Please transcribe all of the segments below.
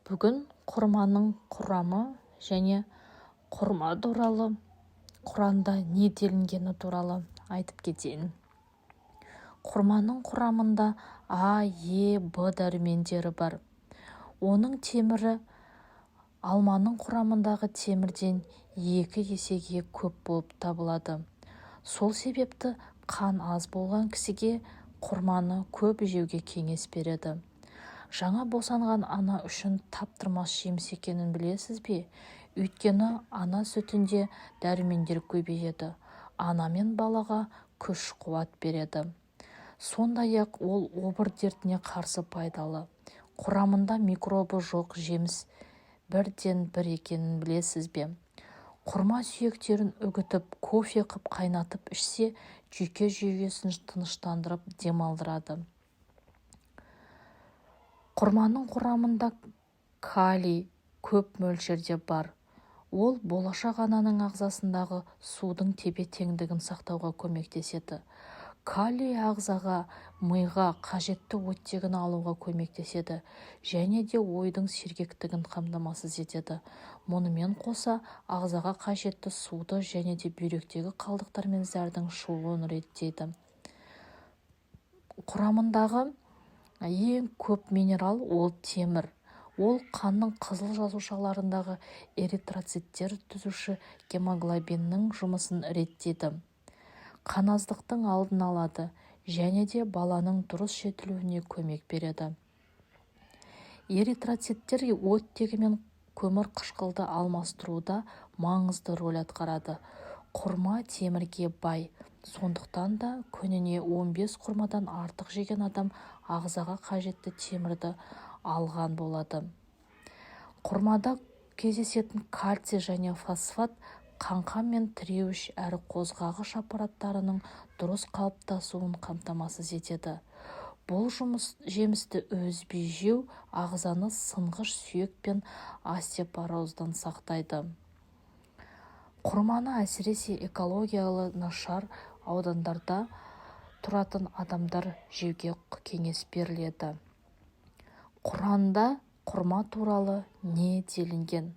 Бүгін құрманың құрамы және құрма туралы Құранда не делінгені туралы айтып кетейін. Құрманың құрамында А, Е, Б дәрумендері бар. Оның темірі алманың құрамындағы темірден 2 есеге көп болып табылады. Сол себепті қан аз болған кісіге құрманы көп жеуге кеңес береді. Жаңа босанған ана үшін таптырмас жеміс екенін білесіз бе? Өйткені ана сүтінде дәрумендер көбейеді, ана мен балаға күш-қуат береді. Сондай-ақ ол обыр дертіне қарсы пайдалы. Құрамында микробы жоқ жеміс бірден-бір екенін білесіз бе? Құрма сүйектерін үгітіп, кофе қып қайнатып ішсе, жүйке жүйесін тыныштандырып, демалдырады. Құрманың құрамында калий көп мөлшерде бар. Ол болашақ ананың ағзасындағы судың тепе-теңдігін сақтауға көмектеседі. Калий ағзаға, миға қажетті оттегіні алуға көмектеседі және де ойдың сергектігін қамтамасыз етеді. Мұнымен қоса ағзаға қажетті суды және де бүйректегі қалдықтар мен зәрдің шығуын реттейді. Құрамындағы ең көп минерал ол темір. Ол қанның қызыл жасушаларындағы эритроциттер түзуші гемоглобиннің жұмысын реттейді, қаназдықтың алдын алады және де баланың дұрыс жетілуіне көмек береді. Эритроциттер оттегі мен көмірқышқылды алмастыруда маңызды роль атқарады. Құрма темірге бай. Сондықтан да күніне 15 құрмадан артық жеген адам ағзаға қажетті темірді алған болады. Құрмада кездесетін кальций және фосфат қаңқа мен тіреуіш әрі қозғағыш аппараттарының дұрыс қалыптасуын қамтамасыз етеді. Бұл жемісті үзбей жеу ағзаны сынғыш сүйек пен остеопороздан сақтайды. Құрманы әсіресе экологиясы нашар аудандарда тұратын адамдар жеуге кеңес беріледі. Құранда құрма туралы не делінген?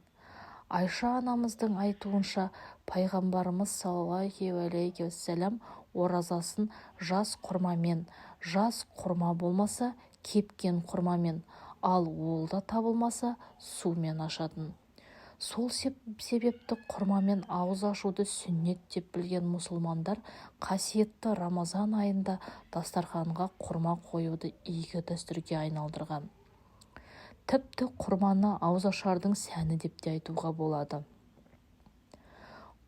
Айша анамыздың айтуынша, пайғамбарымыз саллаллаху алейхи уассалам оразасын жас құрмамен, жас құрма болмаса, кепкен құрмамен, ал ол да табылмаса, сумен ашатын. Сол себепті құрмамен ауыз ашуды сүннет деп білген мұсылмандар қасиетті Рамазан айында дастарханға құрма қоюды игі дәстүрге айналдырған. Тіпті құрманы ауызашардың сәні деп те айтуға болады.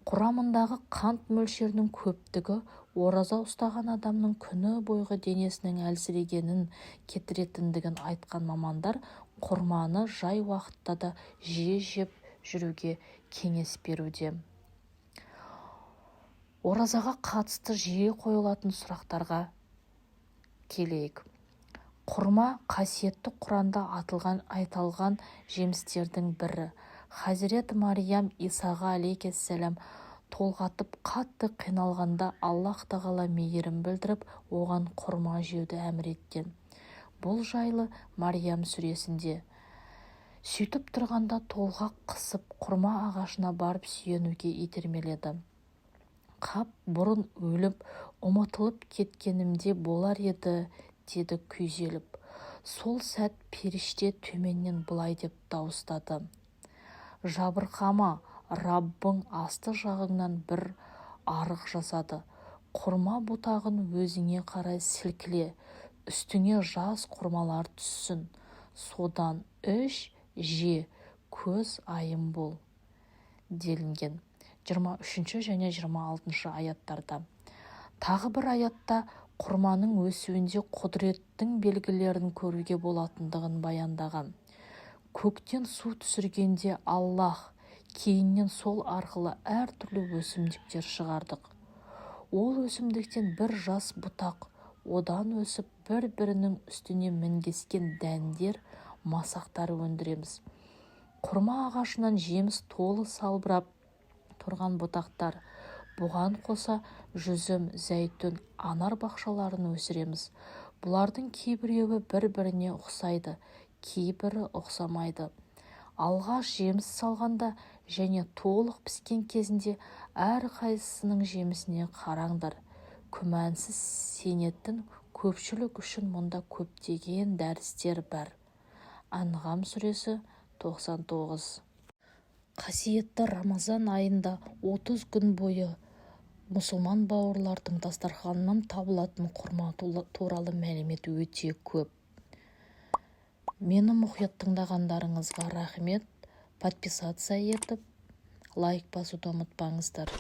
Құрамындағы қант мөлшерінің көптігі ораза ұстаған адамның күні бойғы денесінің әлсірегенін кетіретіндігін айтқан мамандар құрманы жай уақытта да жиі жеп жүруге кеңес беруде. Оразаға қатысты жиі қойылатын сұрақтарға келейік. Құрма қасиетті Құранда аталған жемістердің бірі. Хазірет Мариям Исаға алейхиссалам толғатып, қатты қиналғанда, Аллаһ Тағала мейірім білдіріп, оған құрма жеуді әмір еткен. Бұл жайлы Мариям сүресінде: «Сөйтіп тұрғанда толғақ қысып, құрма ағашына барып сүйенуге итермеледі. Қап, бұрын өліп, ұмытылып кеткенімде болар еді, деді күйзеліп. Сол сәт періште төменнен былай деп дауыстады: «Жабырқама, Раббың асты жағыңнан бір арық жасады. Құрма бұтағын өзіңе қарай сілкіле, үстіңе жас құрмалар түссін. Содан іш, же, көз айым бол», – делінген 23 және 26 аяттарда. Тағы бір аятта құрманың өсуінде құдіреттің белгілерін көруге болатындығын баяндаған: «Көктен су түсіргенде Аллаһ, кейіннен сол арқылы әртүрлі өсімдіктер шығардық. Ол өсімдіктен бір жас бұтақ, одан өсіп, бір-бірінің үстіне мінгескен дәндер, масақтар өндіреміз. Құрма ағашынан жеміс толы салбырап тұрған бұтақтар. Бұған қоса жүзім, зәйтүн, анар бақшаларын өсіреміз. Бұлардың кейбіреуі бір-біріне ұқсайды, кейбірі ұқсамайды». Алғаш жеміс салғанда және толық піскен кезінде әрқайсысының жемісіне қараңдар. Күмәнсіз сенетін көпшілік үшін мұнда көптеген дәрістер бар. Әнғам сүресі, 99. Қасиетті Рамазан айында 30 күн бойы мұсылман бауырлардың дастарханынан табылатын құрма туралы мәлімет өте көп. Мені мұқият тыңдағандарыңызға рахмет. Подписаться етіп, лайк басуды ұмытпаңыздар.